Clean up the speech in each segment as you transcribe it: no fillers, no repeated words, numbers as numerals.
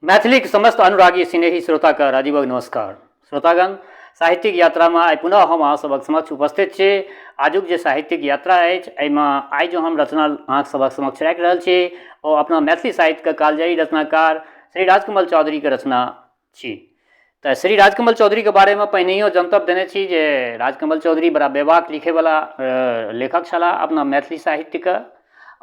मैथिलीक समस्त अनुरागी स्नेही श्रोताके राजीवक नमस्कार। श्रोतागण, साहित्यिक यात्रामे आइ पुनः हम अहाँ सभक समक्ष उपस्थित छी। आजुक जे साहित्यिक यात्रा अछि एहिमे आइ जो हम रचना अहाँ सभक समक्ष राखि रहल छी ओ अपना मैथिली साहित्यके कालजयी रचनाकार श्री राजकमल चौधरीके रचना छी। तऽ श्री राजकमल चौधरीके बारेमे पहिनहियो जनतब देने छी जे राजकमल चौधरी बड़ा बेबाक लिखैवला लेखक छलाह अपना मैथिली साहित्यके,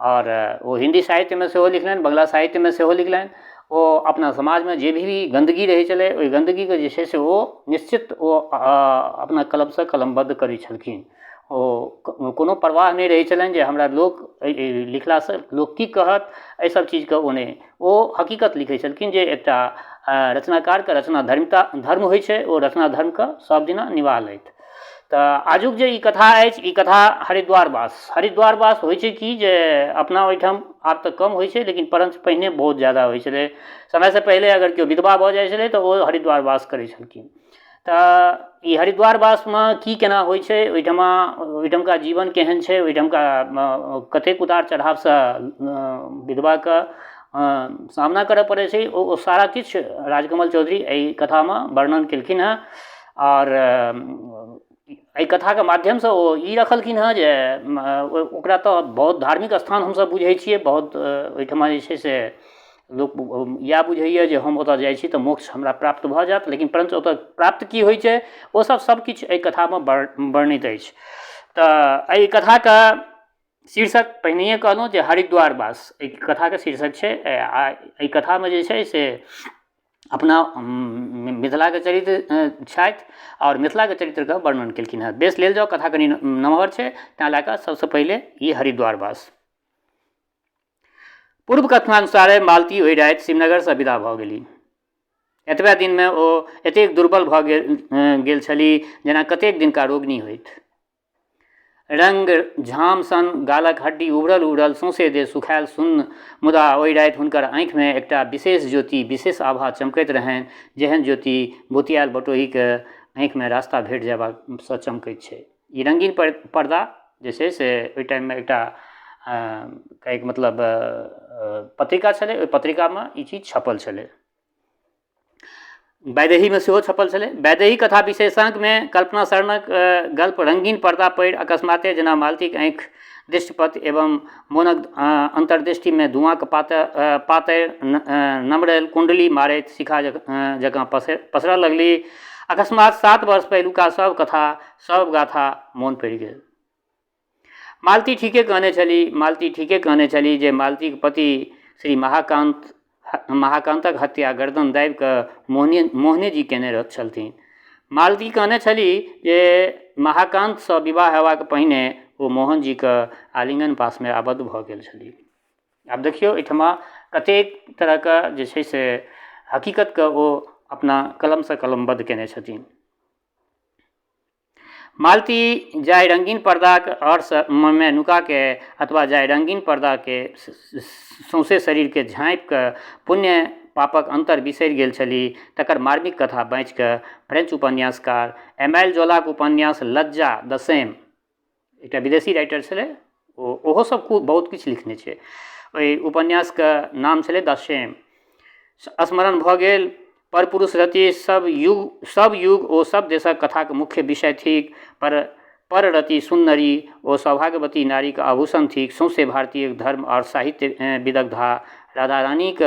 आओर ओ हिन्दी साहित्यमे सेहो लिखलनि, बंगला साहित्यमे सेहो लिखलनि। ओ अपना समाजमे जे भी गन्दगी रहै छलै ओहि गन्दगीके जे छै से ओ निश्चित ओ अपना कलमसँ कलमबद्ध करै छलखिन। ओ कोनो परवाह नहि रहै छलनि जे हमरा लोक लिखलासँ लोक की कहत, एहिसब चीजके ओ नहि, ओ हकीकत लिखै छलखिन जे एकटा रचनाकारके रचना धर्मिता धर्म होइ छै, ओ रचना धर्मके सब दिना निभा लैथ। तऽ आजुक जे ई कथा अछि ई कथा हरिद्वार वास। हरिद्वार वास होइ छै कि जे अपना ओहिठाम आब तऽ कम होइ छै लेकिन परञ्च पहिने बहुत ज्यादा होइ छलै। समयसँ पहिले अगर केओ विधवा भऽ जाइ छलै तऽ ओ हरिद्वार वास करै छलखिन। तऽ ई हरिद्वार वासमे की केना होइ छै, ओहिठमा ओहिठमका जीवन केहन छै, ओहिठमका कतेक उतार चढ़ावसँ विधवाके सामना करऽ पड़ै छै, ओ सारा किछु राजकमल चौधरी एहि कथामे वर्णन केलखिन हेँ। आओर एहि कथाके माध्यमसँ ओ ई रखलखिन हेँ जे ओकरा तऽ बहुत धार्मिक स्थान हमसब बुझै छियै, बहुत ओहिठमा जे छै से लोक इएह बुझैए जे हम ओतऽ जाइ छी तऽ मोक्ष हमरा प्राप्त भऽ जायत, लेकिन परञ्च ओतऽ प्राप्त की होइ छै ओसब सबकिछु एहि कथामे वर्णित अछि। तऽ एहि कथाके शीर्षक पहिनहिए कहलहुँ जे हरिद्वार वास एहि कथाके शीर्षक छै। आ एहि कथामे जे छै से अपना मिथिलाके चरित्र छथि आओर मिथिलाके चरित्रके वर्णन केलखिन हेँ। बेस लेल जाउ, कथा कनि नमहर छै तैँ लए कऽ सबसँ पहिले ई हरिद्वार वास। पूर्व कथनानुसारे मालती ओहि राति शिवनगरसँ विदा भऽ गेली। एतबे दिनमे ओ एतेक दुर्बल भऽ गेल छली जेना कतेक दिनका रोगिनी होथि। रङ्ग झाम सन गालक हड्डी उभरल उभरल, सौंसे देह सुखायल सुन्न। मुदा ओहि राति हुनकर आँखिमे एकटा विशेष ज्योति, विशेष आभा चमकैत रहनि, जेहन ज्योति भुतिआयल बटोहीके आँखिमे रास्ता भेट जयबासँ चमकैत छै। ई रङ्गीन पर्दा जे छै से ओहि टाइममे एकटा कहैके मतलब पत्रिका छलै, ओहि पत्रिकामे ई चीज छपल छलै। वैदेहीमे सेहो छपल छलै। वैदेही कथा विशेषाङ्कमे कल्पना शरणक गल्प रङ्गीन पर्दा पढ़ि अकस्माते जेना मालतीक आँखि दृष्टिपथ एवं मोनक अन्तर्दृष्टिमे धुआँक पातरि नमरल कुण्डली मारैत शिखा जकाँ पसरऽ लगली। अकस्मात 7 वर्ष पहिलुका सब कथा सब गाथा मोन पड़ि गेल। मालती ठीके कहने छली, मालती ठीके कहने छली जे मालतीक पति श्री महाकान्त महाकान्तक हत्या गर्दन दाबि कऽ मोहनेजी केने छलथिन। मालती कहने छली जे महाकान्तसँ विवाह हेबाक पहिने ओ मोहनजीके आलिङ्गन पाशमे आबद्ध भऽ गेल छली। आब देखियौ एहिठमा कतेक तरहके जे छै से हकीकतके ओ अपना कलमसँ कलमबद्ध केने छथिन। मालती जाहि रङ्गीन पर्दाक आड़मे नुकाके अथवा जाहि रङ्गीन पर्दाके सौंसे शरीरके झाँपिके पुण्य पापक अन्तर बिसरि गेल छली तकर मार्मिक कथा बाँचिके फ्रेंच उपन्यासकार एमाइल जोलाक उपन्यास लज्जा द सेम, एकटा विदेशी राइटर छलै ओ, ओहो सब खूब बहुत किछु लिखने छै, ओहि उपन्यासके नाम छलै द सेम। स्मरण भऽ गेल। परपुरुष रति सब युग ओ सब देशक कथाक मुख्य विषय थिक। पररति सुन्नरी ओ सौभाग्यवती नारीक आभूषण थिक। सौंसे भारतीय धर्म आओर साहित्य विदग्धा राधा रानीक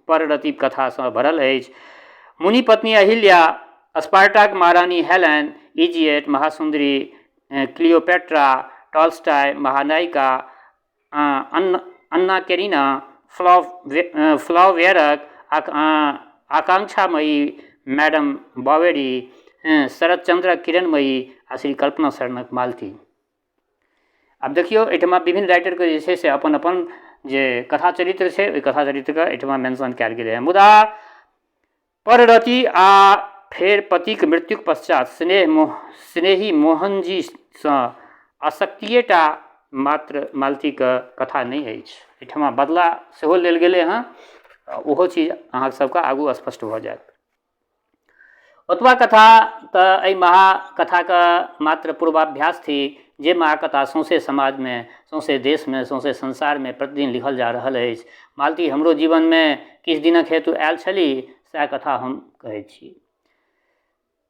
पररति कथासँ भरल अछि। मुनिपत्नी अहिल्या, स्पार्टाक महारानी हेलेन, इजिएट महासुन्दरी क्लियोपेट्रा, टॉल्स्टॉय महानायिका अन्ना केरिना, फ्लॉवेयरक आकांक्षामयी मैडम बॉवेरी, शरदचन्द्रक किरणमयी आ श्री कल्पना शरणक मालती। आब देखियौ एहिठमा विभिन्न राइटरके जे छै से अपन अपन जे कथा चरित्र छै ओहि कथा चरित्रके एहिठमा मेंशन कयल गेलै हँ। मुदा पररति आ फेर पतिक मृत्युक पश्चात स्नेही मोहनजीसँ आसक्तिएटा मात्र मालतीके कथा नहि अछि, एहिठमा बदला सेहो लेल गेलै हँ, ओहो चीज अहाँ सबके आगू स्पष्ट भऽ जायत। ओतबा कथा तऽ एहि महाकथाके मात्र पूर्वाभ्यास थिक जे महाकथा सौँसे समाजमे, सौँसे देशमे, सौँसे संसारमे प्रतिदिन लिखल जा रहल अछि। मालती हमरो जीवनमे किछु दिनक हेतु आयल छली, सएह कथा हम कहैत छी।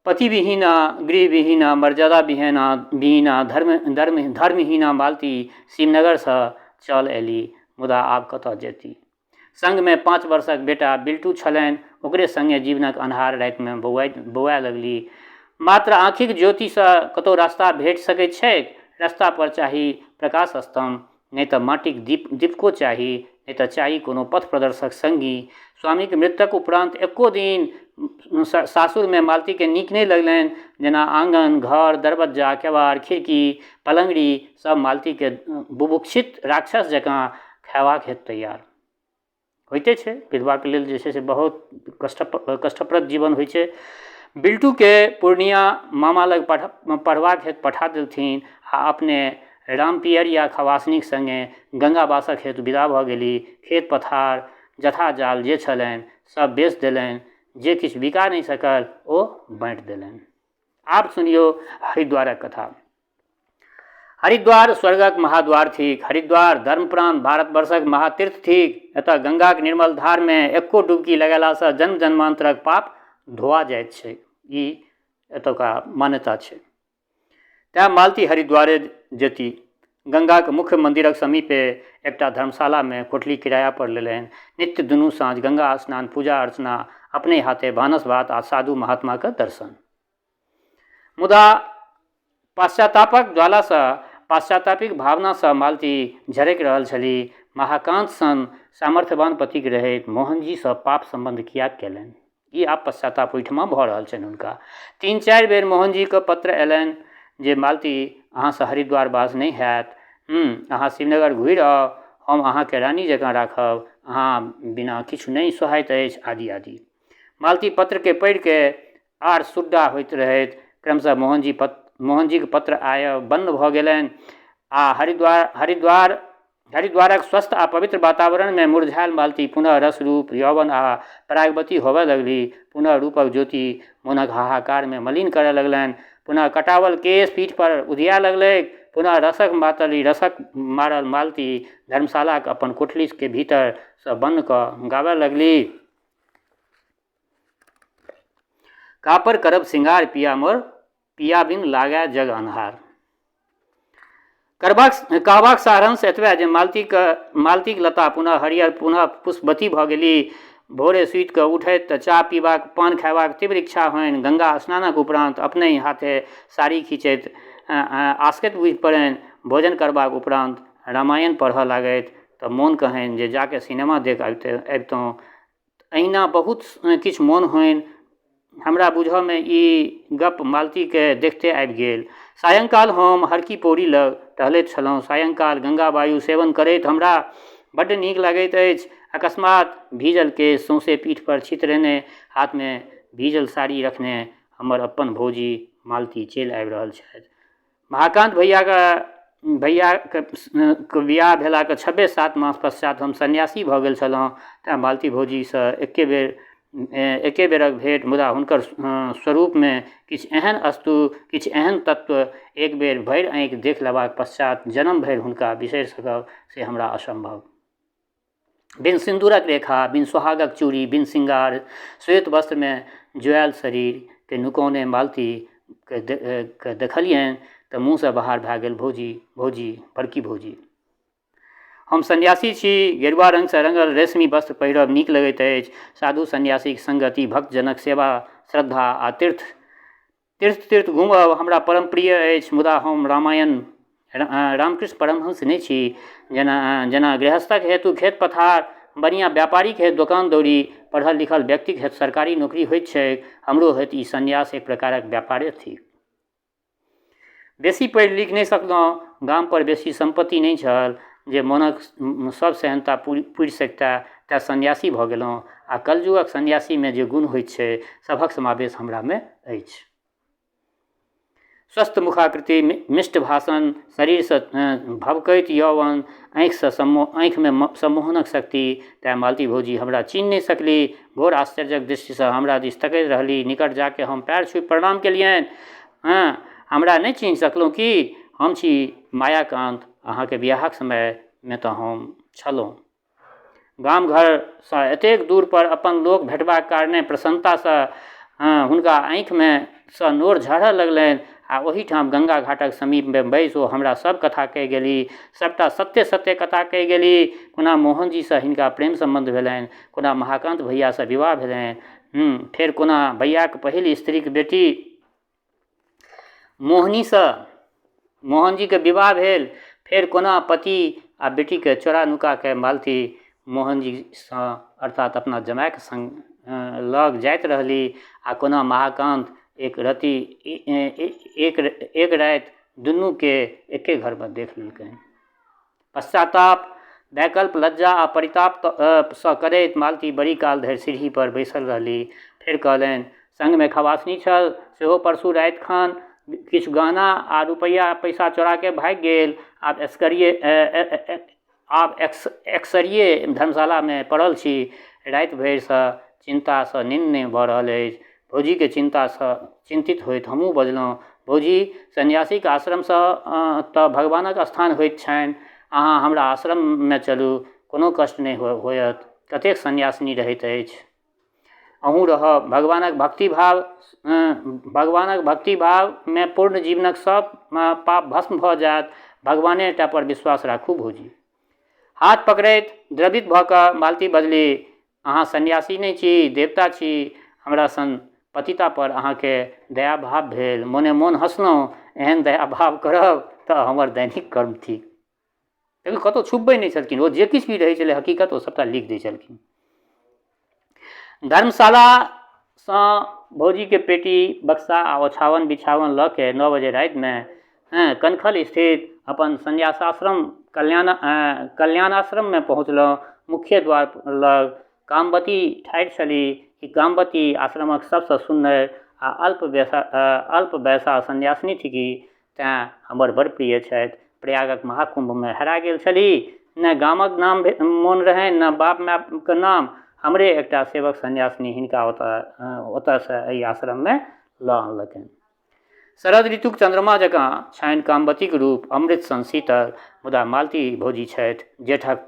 पतिविहीना, गृहविहीना, मर्यादा विहीना विहीना धर्म धर्म धर्महीना मालती शिवनगरसँ चल अयली, मुदा आब कतऽ जेती? सङ्गमे 5 वर्षक बेटा बिल्टू छलनि, ओकरे सङ्गे जीवनक अन्हार रातिमे बौआए लगली। मात्र आँखिक ज्योतिसँ कतहु रास्ता भेटि सकैत छैक? रस्तापर चाही प्रकाश स्तम्भ, नहि तऽ माटिक दीपको चाही, नहि तऽ चाही कोनो पथ प्रदर्शक सङ्गी। स्वामीक मृत्युक उपरान्त एको दिन सासुरमे मालतीके नीक नहि लगलनि, जेना आङ्गन, घर, दरबज्जा, केबाड़, खिड़की, पलङ्गड़ी सब मालतीके बुभुक्षित राक्षस जकाँ खयबाक हेतु तैयार होइते छै। विधवाके लेल जे छै से बहुत कष्टप्रद जीवन होइ छै। बिल्टूके पूर्णिया मामा लग पढ़बाक हेतु पठा देलथिन आ अपने रामपियरिया खवासनीक सङ्गे गङ्गावासक हेतु विदा भऽ गेली। खेत पथार जथा जाल जे छलनि सब बेच देलनि, जे किछु बिका नहि सकल ओ बाँटि देलनि। आब सुनियौ हरिद्वारक कथा। हरिद्वार स्वर्गक महाद्वार थिक। हरिद्वार धर्मप्राण भारतवर्षक महातीर्थ थिक। एतऽ गंगाक निर्मल धारमे एको डुबकी लगेलासँ जन्म जन्मान्तरक पाप धोआ जाइत छै, ई एतुका मान्यता छै। तैँ मालती हरिद्वारे जेती। गंगाक मुख्य मन्दिरक समीपे एकटा धर्मशालामे कोठली किराया पर लेलनि। नित्य दुनू साँझ गंगा स्नान, पूजा अर्चना, अपने हाथे भानस भात आ साधु महात्माक दर्शन। मुदा पश्चातापक ज्वालासँ, पश्चातापिक भावनासँ मालती झरकि रहल छली। महाकान्त सन सामर्थ्यवान पतिक रहैत मोहनजीसँ पाप सम्बन्ध किएक कयलनि? ई आब पश्चाताप ओहिठमा भऽ रहल छनि हुनका। 3-4 बेर मोहनजीके पत्र अयलनि जे मालती अहाँसँ हरिद्वार वास नहि हैत, अहाँ शिवनगर घुरि आउ, हम अहाँके रानी जकाँ राखब, अहाँ बिना किछु नहि सोहाइत अछि, आदि आदि। मालती पत्रके पढ़िके आर सुड्डा होइत रहथि। क्रमशः मोहनजीक पत्र आयब बन्द भऽ गेलनि आ हरिद्वारक स्वस्थ आ पवित्र वातावरणमे मुरझायल मालती पुनः रसरूप, यौवन आ परागवती होबय लगली। पुनः रूपक ज्योति मोनक हाहाकारमे मलिन करय लगलनि। पुनः कटावल केश पीठ पर उधिया लगलैक। पुनः रसक मातलि रसक मारल मालती धर्मशालाक अपन कोठलीके भीतरसँ बन्न कऽ गाबय लगली। कापर करब सिंगार पिया मोर, पिया बिन लागए जग अन्हार। कहबाक सारांश एतबे जे मालतीक लता पुनः हरियर, पुनः पुष्पवती भऽ गेली। भोरे सुति कऽ उठथि तऽ चाह पीबाक, पान खयबाक तीव्र इच्छा होइन। गंगा स्नानक उपरान्त अपनहि हाथे साड़ी खींचैत आसकति बुझि पड़नि। भोजन करबाक उपरान्त रामायण पढ़ऽ लागथि तऽ मोन कहनि जे जाकऽ सिनेमा देखि अबितहुँ। एहिना बहुत किछु मोन होइन। हमरा बुझऽमे ई गप मालतीके देखिते आबि गेल। सायंकाल हम हरकी पौड़ी लग टहलैत छलहुँ। सायंकाल गंगा वायु सेवन करैत हमरा बड्ड नीक लगैत अछि। अकस्मात भीजल केश सौंसे पीठपर छितरेने, हाथमे भीजल साड़ी रखने हमर अपन भौजी मालती चलि आबि रहल छथि। महाकान्त भैयाके बियाह भेलाके 6-7 मास पश्चात हम सन्यासी भऽ गेल छलहुँ। तैँ मालती भौजीसँ एके बेरक भेट, मुदा हुनकर स्वरूपमे किछु एहन अस्तु, किछु एहन तत्व एक बेर भरि आँखि देख लेबाक पश्चात जन्म भरि हुनका बिसरि सकब से हमरा असम्भव। बिन सिन्दूरक रेखा, बिन सोहागक चूड़ी, बिन सिंगार, श्वेत वस्त्रमे जुआयल शरीरके नुकौने मालतीके देखलियनि तऽ मुँहसँ बाहर भए गेल भौजी, भौजी, बड़की भौजी। हम सन्यासी छी, गेरुआ रङ्गसँ रङ्गल रेशमी वस्त्र पहिरब नीक लगैत अछि। साधु सन्यासीक सङ्गति, भक्तजनक सेवा, श्रद्धा आ तीर्थ तीर्थ तीर्थ घूमब हमरा परम प्रिय अछि। मुदा हम रामकृष्ण परमहंस नहि छी। जेना जेना गृहस्थक हेतु खेत पथार, बढ़िआँ व्यापारीक हेतु दोकान दौरी, पढ़ल लिखल व्यक्तिक हेतु सरकारी नौकरी होइत छैक, हमरो हेतु ई सन्यास एक प्रकारक व्यापारे थिक। बेसी पढ़ि लिख नहि सकलहुँ, गामपर बेसी सम्पत्ति नहि छल जे मोनक सब सेहन्ता पूरि सकितए, तेँ सन्यासी भऽ गेलहुँ आ कलयुगक सन्यासीमे जे गुण होइत छै सभक समावेश हमरामे अछि। स्वस्थ मुखाकृति, मिष्ट भाषण, शरीरसँ भभकैत यौवन, आँखिसँ आँखिमे सम्मोहनक शक्ति। तेँ मालती भौजी हमरा चिन्ह नहि सकली। घोर आश्चर्यक दृष्टिसँ हमरा दिस तकैत रहली। निकट जाके हम पएर छुबि प्रणाम केलियनि। हँ, हमरा नहि चिन्ह सकलहुँ की? हम छी मायाकान्त। अहाँके बिआहक समयमे तऽ हम छलहुँ। गाम घरसँ एतेक दूरपर अपन लोक भेटबाक कारणे प्रसन्नतासँ हुनका आँखिमे सँ नोर झहरऽ लगलनि आ ओहिठाम गङ्गा घाटक समीपमे बैसि ओ हमरा सब कथा कहि गेली। सबटा सत्य सत्य कथा कहि गेली। कोना मोहनजीसँ हिनका प्रेम सम्बन्ध भेलनि, कोना महाकान्त भैयासँ विवाह भेलनि, फेर कोना भैयाक पहिल स्त्रीक बेटी मोहनीसँ मोहनजीके विवाह भेल, फेर कोना पति आ बेटीके चोरा नुकाके मालती मोहनजीसँ अर्थात अपना जमायके सङ्ग लग जाइत रहली आ कोना महाकान्त एक रति एक एक राति दुनूके एके घरमे देख लेलकनि। पश्चाताप, वैकल्प, लज्जा आ परितापसँ करैत मालती बड़ी काल धरि सीढ़ीपर बैसल रहली। फेर कहलनि, सङ्गमे खवासनी छल, सेहो परसू राति खन किछु गहना आ रुपैआ पैसा चोराके भागि गेल। आब एसकरिये आब एकसरिये धर्मशालामे पड़ल छी। राति भरिसँ चिन्तासँ निन्न नहि भऽ रहल अछि। भौजीके चिन्तासँ चिन्तित होइत हमहूँ बजलहुँ, भौजी, सन्यासीक आश्रमसँ तऽ भगवानक स्थान होइत छनि। अहाँ हमरा आश्रममे चलू, कोनो कष्ट नहि होयत। कतेक सन्यासिनी रहैत अछि। अहूँ रहब। भगवानक भक्तिभावमे पूर्ण जीवनक सभ पाप भस्म भऽ जायत। भगवाने टा पर विश्वास राखू भौजी। हाथ पकड़ैत द्रवित भऽ कऽ मालती बजली, अहाँ सन्यासी नहि छी, देवता छी। हमरा सन पतितापर अहाँके दयाभाव भेल। मोने मोन हँसलहुँ, एहन दयाभाव करब तऽ हमर दैनिक कर्म थिक। लेकिन कतहु छुपबै नहि छलखिन ओ, जे किछु भी रहै छलै हकीकत ओ सभटा लिख दै छलखिन। धर्मशालासँ भौजीके पेटी बक्सा आ ओछाओन बिछाओन लऽ के 9 बजे रातिमे कनखल स्थित अपन सन्यासाश्रम कल्याणाश्रममे पहुँचलहुँ। मुख्य द्वार लग कामवती ठाढ़ि छलीह। ई कामवती आश्रमक सभसँ सुन्नरि आ अल्प वयसा सन्यासिनी थिकी, तेँ हमर बड़ प्रिय छथि। प्रयागक महाकुम्भमे हेरा गेल छलीह। ने गामक नाम मोन रहनि, ने बाप मायके नाम। हमरे एकटा सेवक सन्यासिनी हिनका ओतयसँ एहि आश्रममे लऽ अनलकनि। शरद ऋतुक चन्द्रमा जकाँ छनि कामवतीक रूप, अमृत सन शीतल। मुदा मालती भौजी छथि जेठक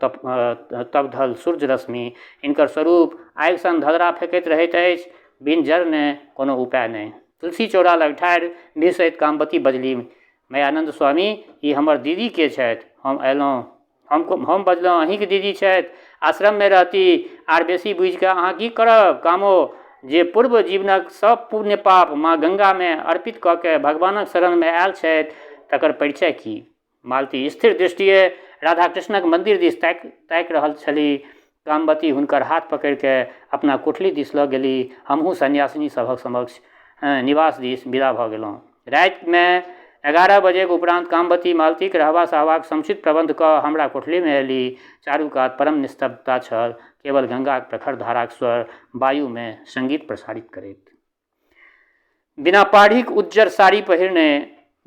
तपधल सूर्य रश्मि। हिनकर स्वरूप आगि सन धधरा फेकैत रहैत अछि, बिन जरने कोनो उपाय नहि। तुलसी चौरा लग ठाढ़ि बिहसैत कामवती बजली, मायानन्द स्वामी, ई हमर दीदी के छथि? हम अयलहुँ हम बजलहुँ, अहीँके दीदी छथि, आश्रममे रहती। आर बेसी बुझिकऽ अहाँ की करब कामो? जे पूर्व जीवनक सब पुण्य पाप माँ गङ्गामे अर्पित कऽ के भगवानक शरणमे आयल छथि तकर परिचय की? मालती स्थिर दृष्टिए राधाकृष्णक मन्दिर दिस ताकि रहल छलीह। कामवती हुनकर हाथ पकड़िके अपना कोठली दिस लऽ गेली। हमहूँ सन्यासिनी सभक समक्ष निवास दिस विदा भऽ गेलहुँ। रातिमे 11 बजेक उपरान्त कामवती मालतीक रहबा सहबाक समुचित प्रबन्ध कऽ हमरा कोठलीमे अयली। चारू कात परम निस्तब्धता छल, केवल गंगाक प्रखर धाराक स्वर वायुमे संगीत प्रसारित करैत। बिना पाढ़िक उज्जर साड़ी पहिरने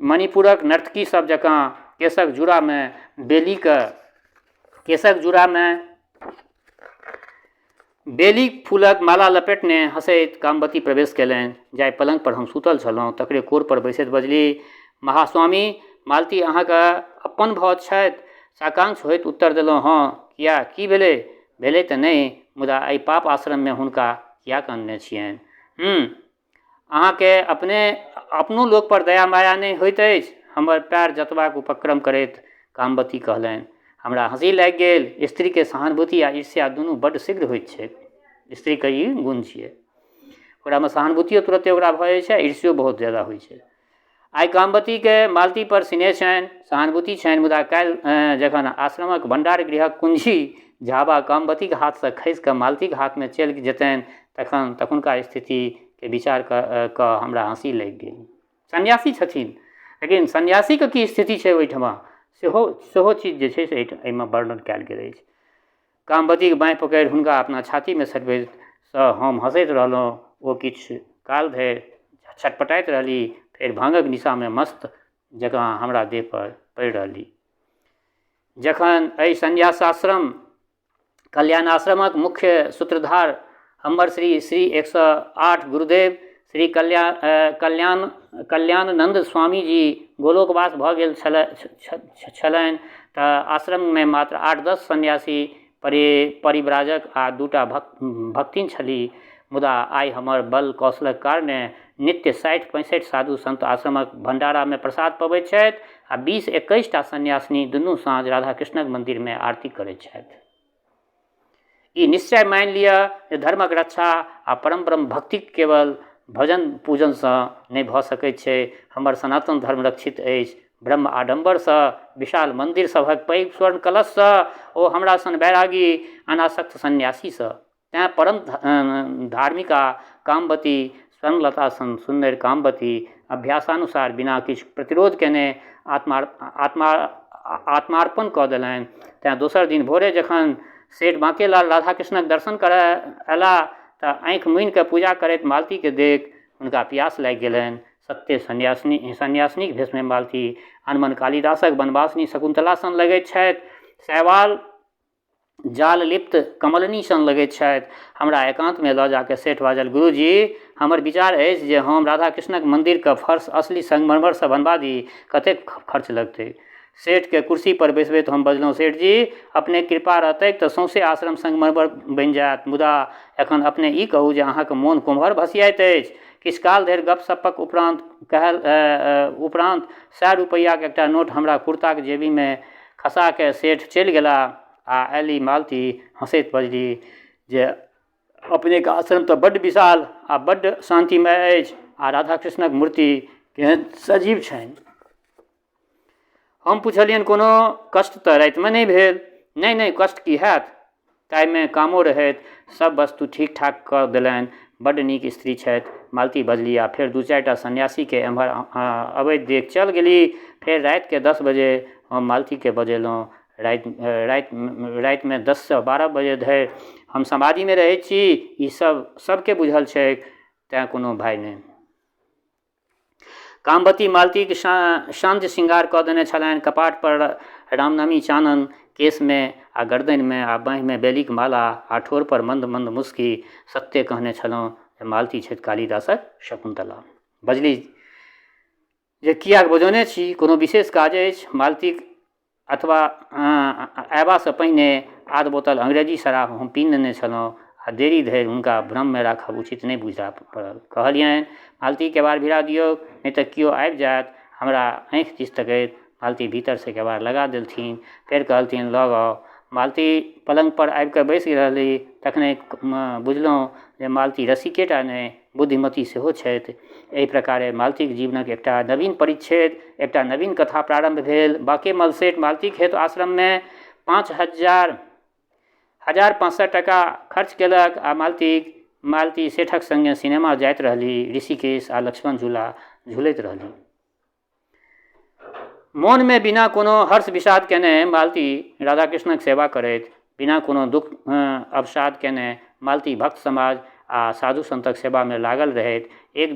मणिपुरक नर्तकी सब जकाँ केशक जूड़ामे बेलीक फूलक माला लपेटने हँसैत कामवती प्रवेश कयलनि। जाहि पलङ्ग पर हम सूतल छलहुँ तकरे कोर पर बैसैत बजली, महास्वामी, मालती अहाँके अपन भऽ छथि? साकांक्ष होइत उत्तर देलहुँ, हँ, किया, की भेलै? भेलै तऽ नहि, मुदा एहि पाप आश्रममे हुनका किएक अनने छियनि? अहाँके अपने अपनो लोकपर दया माया नहि होइत अछि? हमर पएर जतबाक उपक्रम करैत कामवती कहलनि। हमरा हँसी लागि गेल। स्त्रीके सहानुभूति आ ईर्ष्या दुनू बड्ड शीघ्र होइत छैक। स्त्रीके ई गुण छियै, ओकरामे सहानुभूतियो तुरत्ते ओकरा भऽ जाइ छै आ ईर्ष्यो बहुत ज्यादा होइ छै। आइ कामवतीके मालतीपर स्नेह छनि, सहानुभूति छनि, मुदा काल्हि जखन आश्रमक भण्डार गृहक कुञ्जी झाबा कामवतीके हाथसँ खसि कऽ मालतीके हाथमे चलि जेतनि तखन तखुनका स्थितिके विचार कऽ हमरा हँसी लागि गेल। सन्यासी छथिन, लेकिन सन्यासीके की स्थिति छै ओहिठमा सेहो सेहो चीज जे छै से एहिमे वर्णन कयल गेल अछि। कामवतीके बाँहि पकड़ि हुनका अपना छातीमे सटबैतसँ हम हँसैत रहलहुँ। ओ किछु काल धरि छटपटाइत रहली, फेर भाँगक निशामे मस्त जकाँ हमरा देहपर पड़ि रहली। जखन एहि सन्यासाश्रम कल्याणाश्रमक मुख्य सूत्रधार हमर श्री श्री 108 गुरुदेव श्री कल्याण कल्याणानन्द स्वामीजी गोलोकवास भऽ गेल छलनि तऽ आश्रममे मात्र 8-10 सन्यासी परिव्राजक आ 2टा भक्तिन छलीह। मुदा आइ हमर बल कौशलक कारणे नित्य 60-65 साधु संत आश्रमक भण्डारामे प्रसाद पबैत छथि आ 20-21 टा सन्यासिनी दुनू साँझ राधाकृष्णक मन्दिरमे आरती करैत छथि। ई निश्चय मानि लिअ जे धर्मक रक्षा आ परम ब्रह्म भक्तिक केवल भजन पूजनसँ नहि भऽ सकैत छै। हमर सनातन धर्म रक्षित अछि ब्रह्म आडम्बरसँ, विशाल मन्दिर सभक पैघ स्वर्ण कलशसँ ओ हमरा सन वैरागी अनासक्त सन्यासीसँ। तेँ परम धार्मिका कामवती स्वर्णलता सन सुन्नरि कामवती अभ्यासानुसार बिना किछु प्रतिरोध केने आत्मा आत्मार्पण कऽ देलनि। तेँ दोसर दिन भोरे जखन सेठ बाँकेलाल राधाकृष्णक दर्शन करय अयलाह तऽ आँखि मुनि कऽ पूजा करैत मालतीके देखि हुनका पियास लागि गेलनि। सत्ते सन्यासिनीक भेषमे मालती अनमन कालिदासक वनवासिनी शकुन्तला सन लगैत छथि। शैवाल जाल लिप्त कमलनी सन लगैत छथि। हमरा एकान्तमे लऽ जाकऽ सेठ बाजल, गुरुजी, हमर विचार अछि जे हम राधाकृष्णक मन्दिरके फर्श असली संगमरमरसँ बनबा दी। कतेक खर्च लगतै? सेठके कुर्सीपर बैसबैत हम बजलहुँ, सेठजी, अपनेक कृपा रहतैक तऽ सौंसे आश्रम संगमरमर बनि जायत। मुदा एखन अपने ई कहू जे अहाँक मोन कोम्हर भसियाइत अछि? किछु काल धरि गप्प-सप्पक उपरान्त 100 रुपैआक एकटा नोट हमरा कुर्ताक जेबीमे खसा कऽ सेठ चलि गेलाह आ आयलि मालती हँसैत बजली जे अपनेक आश्रम तऽ बड्ड विशाल आ बड्ड शान्तिमय अछि आ राधाकृष्णक मूर्ति केहन सजीव छनि। हम पुछलियनि कोनो कष्ट तऽ रातिमे नहि भेल? नहि नहि, कष्ट की हैत, ताहिमे कामो रहैत सभ वस्तु ठीक ठाक कऽ देलनि। बड्ड नीक स्त्री छथि, मालती बजली आ फेर 2-4 टा सन्यासीकेँ एम्हर अबैत देखि चल गेली। फेर रातिके 10 बजे हम मालतीकेँ बजेलहुँ। रातिमे 10सँ 12 बजे धरि हम समाधिमे रहैत छी, ई सब सबके बुझल छैक, तेँ कोनो भय नहि। कामवती मालतीक साँझ श्रृंगार कऽ देने छलनि। कपाटपर रामनामी चानन, केशमे आ गरदनिमे आ बाँहिमे बेलीक माला आ ठोरपर मन्द मन्द मुस्की। सत्ते कहने छलहुँ जे मालती छथि कालिदासक शकुन्तला। बजली जे किएक बजौने छी, कोनो विशेष काज अछि? मालतीक अथवा अयबासँ पहिने आध बोतल अंग्रेजी शराब हम पी नेने छलहुँ आ देरी धरि हुनका भ्रममे राखब उचित नहि बुझा पड़ल। कहलियनि, मालती, केबाड़ भिड़ा दियौक, नहि तऽ केओ आबि जायत। हमरा आँखि दिस तकैत मालती भीतरसँ केबाड़ लगा देलथिन। फेर कहलथिन, लग आउ। मालती पलङ्गपर आबि कऽ बैसि रहली। तखने बुझलहुँ जे मालती रसिकेटा नहि, बुद्धिमती सेहो छथि। एहि प्रकारे मालतीक जीवनक एकटा नवीन परिच्छेद, एकटा नवीन कथा प्रारम्भ भेल। बाँकेमल सेठ मालतीक हेतु आश्रममे 5500 टाका खर्च केलक आ मालती सेठक सङ्गे सिनेमा जाइत रहली, ऋषिकेश आ लक्ष्मण झूला झूलैत रहली। मोनमे बिना कोनो हर्ष विषाद केने मालती राधाकृष्णक सेवा करैत, बिना कोनो दुःख अवसाद केने मालती भक्त समाज आ साधु संतक सेवामे लागल रहैत। एक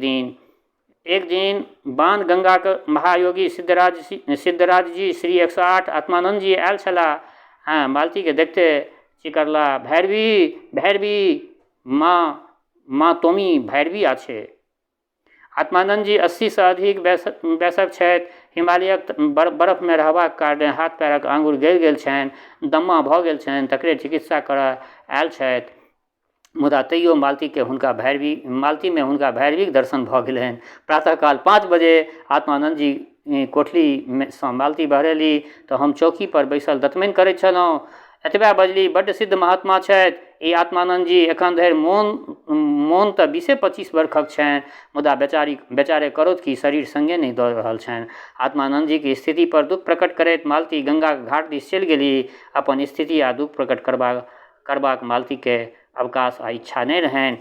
दिन बाण गंगाक महायोगी सिद्धराज जी श्री 108 आत्मानंद जी आयल छलाह। हँ, मालतीके देखते चिकरला, भैरवी, भैरवी, माँ माँ तोमी भैरवी आछे। आत्मानंद जी 80सँ अधिक वयसक छथि। हिमालयक बर्फमे रहबाक कारणे हाथ पैरक आँगुर गलि गेल छनि, दम्मा भऽ गेल छनि, तकरे चिकित्सा करऽ आयल छथि। मुदा तैयो मालतीमे हुनका भैरवीक दर्शन भऽ गेलनि। प्रातःकाल 5 बजे आत्मानंद जी कोठलीसँ मालती बहरेली तऽ हम चौकी पर बैसल दतमनि करैत छलहुँ। एतबे बजली, बड्ड सिद्ध महात्मा छथि ई आत्मानंद जी। एखन धरि मोन तऽ 20-25 बरखक छनि, मुदा बेचारे करौथ की, शरीर संगे नहि दऽ रहल छनि। आत्मानंद जीक स्थिति पर दुःख प्रकट करैत मालती गंगाक घाट दिस चलि गेली। अपन स्थिति आ दुःख प्रकट करबाक मालतीके अवकाश आ इच्छा नहि रहनि।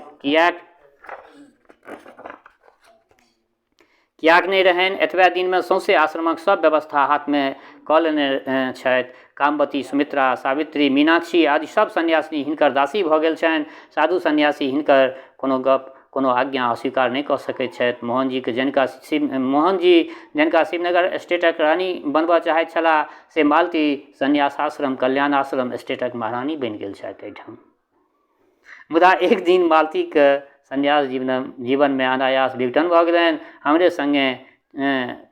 किएक नहि रहनि? एतबे दिनमे सौंसे आश्रमक सभ व्यवस्था हाथमे कऽ लेने छथि। कामवती, सुमित्रा, सावित्री, मीनाक्षी आदि सभ सन्यासिनी हिनकर दासी भऽ गेल छनि। साधु सन्यासी हिनकर कोनो गप कोनो आज्ञा अस्वीकार नहि कऽ सकैत छथि। मोहनजीके जनिका शिव मोहनजी जनिका शिवनगर स्टेटक रानी बनबऽ चाहैत छलाह से मालती सन्यासाश्रम कल्याणाश्रम स्टेटक महारानी बनि गेल छथि एहिठाम। मुदा एक दिन मालतीके सन्यास जीवन जीवनमे अनायास विघटन भऽ गेलनि। हमरे सङ्गे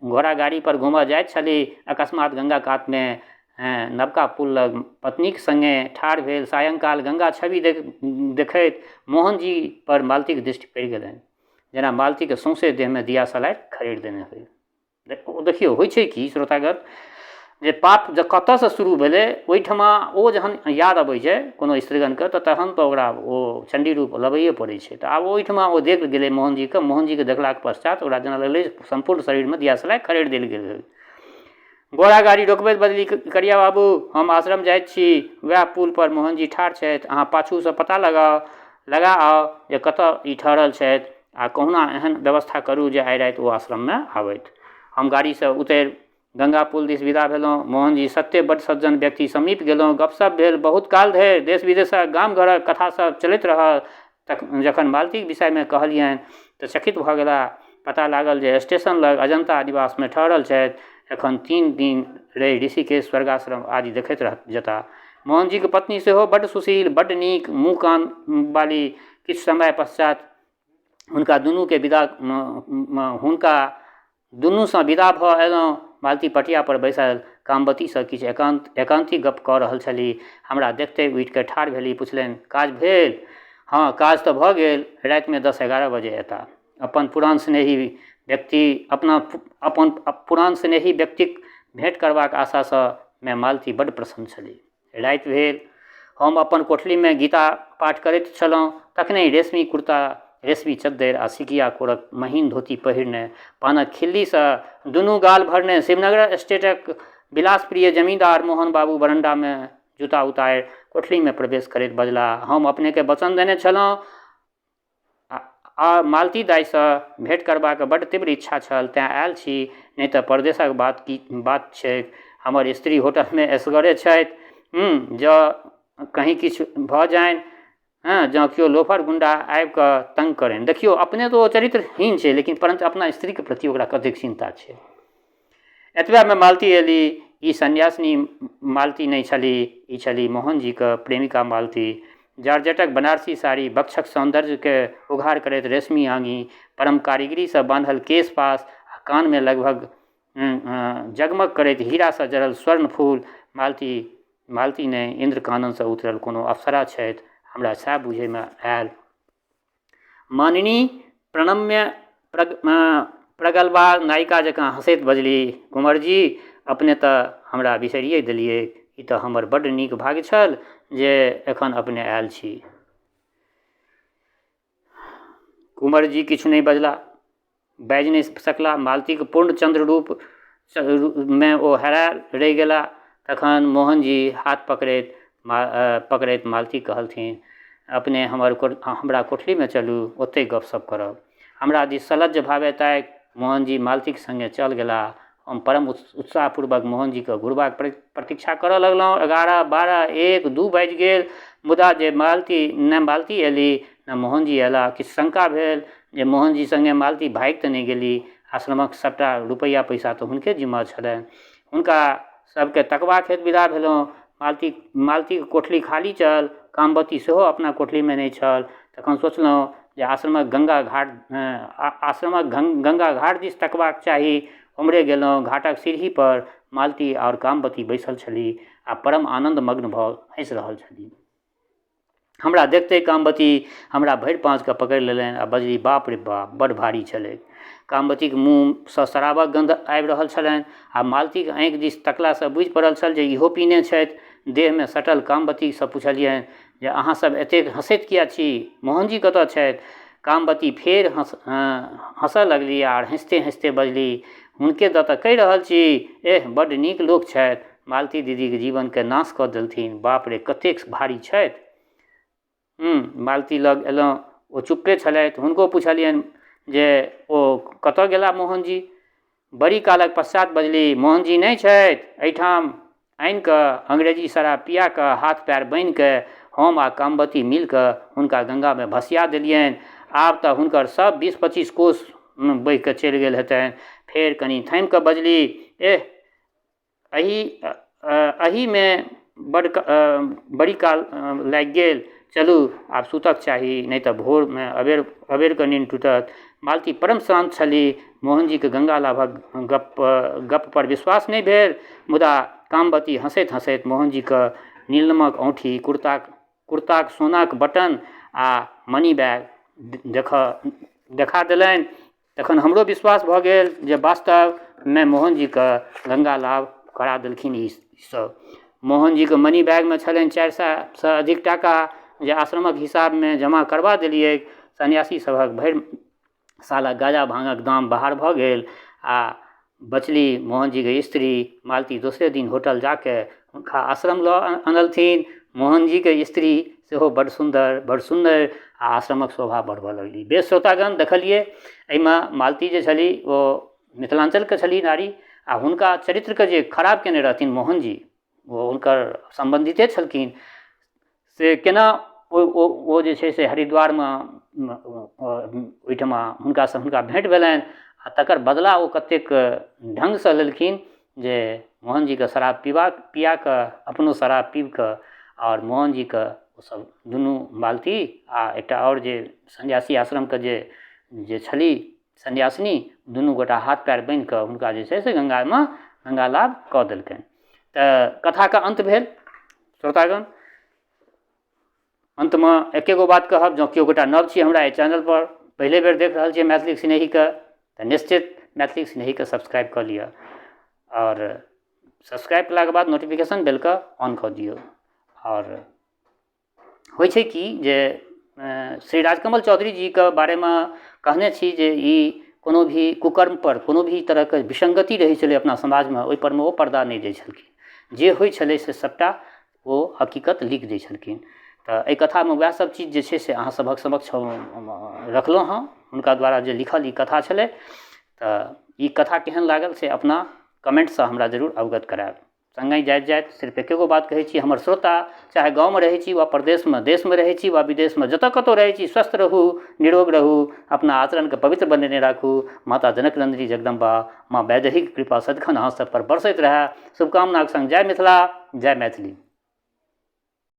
घोड़ा गाड़ीपर घूमऽ जाइत छली, अकस्मात गंगा कातमे नवका पुल लग पत्नीक सङ्गे ठाढ़ भेल सायंकाल गंगा छवि देखैत मोहनजी पर मालतीक दृष्टि पड़ि गेलनि, जेना मालतीके सौंसे देहमे दियासलाइ खड़ेर देने होइ। देखियौ होइ छै कि श्रोतागण जे पाप जे कतऽसँ शुरू भेलै ओहिठमा ओ जहन याद अबै छै कोनो स्त्रीगणके तऽ तहन तऽ ओकरा ओ चण्डी रूप लबैए पड़ै छै। तऽ आब ओहिठमा ओ देख गेलै मोहनजीके, मोहनजीके देखलाके पश्चात ओकरा जेना लगलै सम्पूर्ण शरीरमे दियासलाइ खड़ेर देल गेल होइ। घोड़ा गाड़ी रोकबैत बजली, करिया बाबू, हम आश्रम जाइत छी, वएह पुलपर मोहनजी ठाढ़ छथि, अहाँ पाछूसँ पता लगाउ लगा आउ जे कतऽ ई ठहरल छथि आ कहुना एहन व्यवस्था करू जे आइ राति ओ आश्रममे आबथि। हम गाड़ीसँ उतरि गंगा पुल दिस विदा भेलहुँ। मोहनजी सत्ते बड्ड सज्जन व्यक्ति। समीप गेलहुँ, गपशप भेल। बहुत काल धरि देश-विदेशक गाम-घरक कथा सभ चलैत रहल। जखन मालतीक विषयमे कहलियनि तऽ चकित भऽ गेलाह। पता लागल जे स्टेशन लग अजन्ता निवासमे ठहरल छथि। एखन 3 दिन रहि ऋषिकेश, स्वर्गाश्रम आदि देखैत जेताह। मोहनजीक पत्नी सेहो बड्ड सुशील, बड्ड नीक मुँह-कान बाली। किछु समय पश्चात हुनका दुनूके विदा हुनका दुनूसँ विदा भऽ अएलहुँ। मालती पटियापर बैसल कामवतीसँ किछु एकान्त एकान्ती गप्प कऽ रहल छलीह। हमरा देखिते उठिकऽ ठाढ़ भेलीह। पुछलनि, काज भेल? हँ, काज तऽ भऽ गेल। रातिमे 10-11 बजे अएताह। अपन पुरान स्नेही व्यक्ति अपना अपन पुरान स्नेही व्यक्तिक भेँट करबाक आशासँ मे मालती बड्ड प्रसन्न छलीह। राति भेल। हम अपन कोठलीमे गीता पाठ करैत छलहुँ। तखनहि रेशमी कुर्ता, रेशमी चद्दरि आ सिकिया कोरक महीन धोती पहिरने, पानक खिल्लीसँ दुनू गाल भरने शिवनगर स्टेटक विलासप्रिय जमींदार मोहन बाबू बरण्डामे जूता उतारि कोठलीमे प्रवेश करैत बजलाह, हम अपनेकेँ वचन देने छलहुँ आ मालती दाइसँ भेँट करबाक बड्ड तीव्र इच्छा छल, तेँ आयल छी, नहि तऽ परदेशक बात की बात छैक। हमर स्त्री होटलमे एसगरे छथि। जँ कहीँ किछु भऽ जानि, हँ, जँ केओ लोफर गुण्डा आबि कऽ तंग करनि। देखियौ, अपने तऽ ओ चरित्रहीन छै, लेकिन परन्तु अपना स्त्रीके प्रति ओकरा कतेक चिन्ता छै। एतबेमे मालती एली। ई सन्यासिनी मालती नहि छली, ई छली मोहनजीके प्रेमिका मालती। जॉर्जेटक बनारसी साड़ी, वक्षक सौन्दर्यके उघार करैत रेशमी आङी, परम कारीगरीसँ बान्हल केश पाश आ कानमे लगभग जगमग करैत हीरासँ जड़ल स्वर्ण फूल। मालती मालती नहि, इन्द्रकाननसँ उतरल कोनो अप्सरा छथि, हमरा सएह बुझैमे आयल। मानिनी प्रणम्य प्रगल्भा नायिका जकाँ हँसैत बजली, कुमरजी, अपने तऽ हमरा बिसरिए देलियै। ई तऽ हमर बड्ड नीक भाग्य छल जे एखन अपने आयल छी। कुमरजी किछु नहि बजला, बाजि नहि सकला। मालतीक पूर्ण चन्द्र रूप मे ओ हेरायल रहि गेला। तखन मोहनजी हाथ पकड़ैत पकड़ैत मालती कहलथिन, अपने हमर हमरा कोठलीमे चलू, ओतहि गपशप करब। हमरा दिस सलज्ज भावे ताकि मोहनजी मालतीक सङ्गे चल गेलाह। हम परम उत्साहपूर्वक मोहनजीके घुरबाक प्रतीक्षा करऽ लगलहुँ। 11, 12, 1, 2 बाजि गेल, मुदा जे मालती ने मालती अयली ने मोहनजी अयलाह। किछु शङ्का भेल जे मोहनजी सङ्गे मालती भागि तऽ नहि गेली। आश्रमक सभटा रुपैआ पैसा तऽ हुनके जिम्मा छलनि। हुनका सभके तकबाक हेतु विदा भेलहुँ। मालती मालतीके कोठली खाली छल, कामवती सेहो अपना कोठलीमे नहि छल। तखन सोचलहुँ जे आश्रमक गङ्गा घाट आश्रमक गङ्गा घाट दिस तकबाक चाही। ओम्हरे गेलहुँ। घाटक सीढ़ीपर मालती आओर कामवती बैसल छलीह आ परम आनन्दमग्न भऽ हँसि रहल छलीह। हमरा देखिते कामवती हमरा भरि पाँजके पकड़ि लेलनि आ बजली, बाप रे बाप, बड्ड भारी छलै। कामवतीक मुँहसँ शराबक गन्ध आबि रहल छलनि आ मालतीक आँखि दिस तकलासँ बुझि पड़ल छल जे इहो पीने छथि। देहमे सटल कामवतीसँ पुछलियनि जे अहाँ सब एतेक हँसैत किए छी? मोहनजी कतऽ छथि? कामवती फेर हँसऽ लगली आर हँसिते हँसिते बजली, हुनके दऽ तऽ कहि रहल छी। एह, बड्ड नीक लोक छथि। मालती दीदीक जीवनके नाश कऽ देलथिन। बाप रे, कतेक भारी छथि। मालती लग अयलहुँ, ओ चुप्पे छलथि। हुनको पुछलियनि जे ओ कतऽ गेला मोहनजी? बड़ी कालक पश्चात बजली, मोहनजी नहि छथि एहिठाम। आनि कऽ अंग्रेजी शराब पिया कऽ हाथ पएर बान्हि कऽ हम आ कामवती मिल कऽ हुनका गङ्गामे भसिया देलियनि। आब तऽ हुनकर सब 20-25 कोस बहिकऽ चलि गेल हेतनि। फेर कनि थमिकऽ बजली, एह एहि एहिमे बड़ बड़ी काल लागि गेल, चलू आब सुतक चाही, नहि तऽ भोरमे अबेर अबेरके नीन्द टूटत। मालती परम शान्त छली। मोहनजीके गङ्गा लाभक गप गपपर विश्वास नहि भेल, मुदा कामवती हँसैत हँसैत मोहनजीके नीलमक औँठी, कुर्ताक सोनाक बटन आ मनी बैग देखा देलनि। तखन हमरो विश्वास भऽ गेल जे वास्तवमे मोहनजीके गङ्गा लाभ करा देलखिन ई सब। मोहनजीके मनी बैगमे छलनि 400सँ अधिक टाका जे आश्रमक हिसाबमे जमा करबा देलियै। सन्यासी सभक भरि सालक गाँजा भाङ्गक दाम बाहर भऽ गेल आ बचली मोहनजीके स्त्री मालती। दोसरे दिन होटल जाके हुनका आश्रम लऽ अनलथिन। मोहनजीके स्त्री सेहो बड्ड सुन्दर, बड्ड सुन्दर आ आश्रमक शोभा बढ़बऽ लगली। बेस श्रोतागण, देखलियै एहिमे मालती जे छली ओ मिथिलाञ्चलके छली नारी आ हुनका चरित्रके जे खराब कयने रहथिन मोहनजी, ओ हुनकर सम्बन्धिते छलखिन, से केना ओ जे छै से हरिद्वारमे ओहिठमा हुनकासँ हुनका भेँट भेलनि आ तकर बदला ओ कतेक ढङ्गसँ लेलखिन जे मोहनजीके शराब पीबाक पिया कऽ अपनो शराब पीब कऽ आओर मोहनजीके ओसभ दुनू मालती आ एकटा आओर जे सन्यासी आश्रमके जे जे छली सन्यासिनी, दुनू गोटा हाथ पएर बान्हि कऽ हुनका जे छै से गङ्गामे गङ्गा लाभ कऽ देलकनि। तऽ कथाके अन्त भेल। श्रोतागण, अन्तमे एके गो बात कहब, जँ केओ गोटा नव छी हमरा एहि चैनलपर, पहिले बेर देख रहल छियै मैथिली स्नेहीके, तऽ निश्चित मैथिली स्नेहीके सब्सक्राइब कऽ लिअ आओर सब्सक्राइब कयलाके बाद नोटिफिकेशन बेलके ऑन कऽ दियौ। आओर होइ छै कि जे श्री राजकमल चौधरी जीके बारेमे कहने छी जे ई कोनो भी कुकर्मपर, कोनो भी तरहके विसङ्गति रहै छलै अपना समाजमे, ओहिपर मे ओ पर्दा नहि दै छलखिन। जे होइ छलै से सभटा ओ हकीकत लिख दै छलखिन। तऽ एहि कथामे उएह सभ चीज जे छै से अहाँ सभक समक्ष हम रखलहुँ हँ, हुनका द्वारा जे लिखल ई कथा छलै। तऽ ई कथा केहन लागल से अपना कमेन्टसँ हमरा जरूर अवगत करायब। सङ्गहि जाइत जाइत सिर्फ एके गो बात कहै छी, हमर श्रोता चाहे गाँवमे रहै छी वा परदेशमे, देशमे रहै छी वा विदेशमे, जतऽ कतहु रहै छी, स्वस्थ रहू, निरोग रहू, अपना आचरणके पवित्र बनेने राखू। माता जनक नन्दिनी जगदम्बा माँ वैदेहीके कृपा सदिखन अहाँ सब पर बरसैत रहए, शुभकामनाके सङ्ग जय मिथिला, जय मैथिली।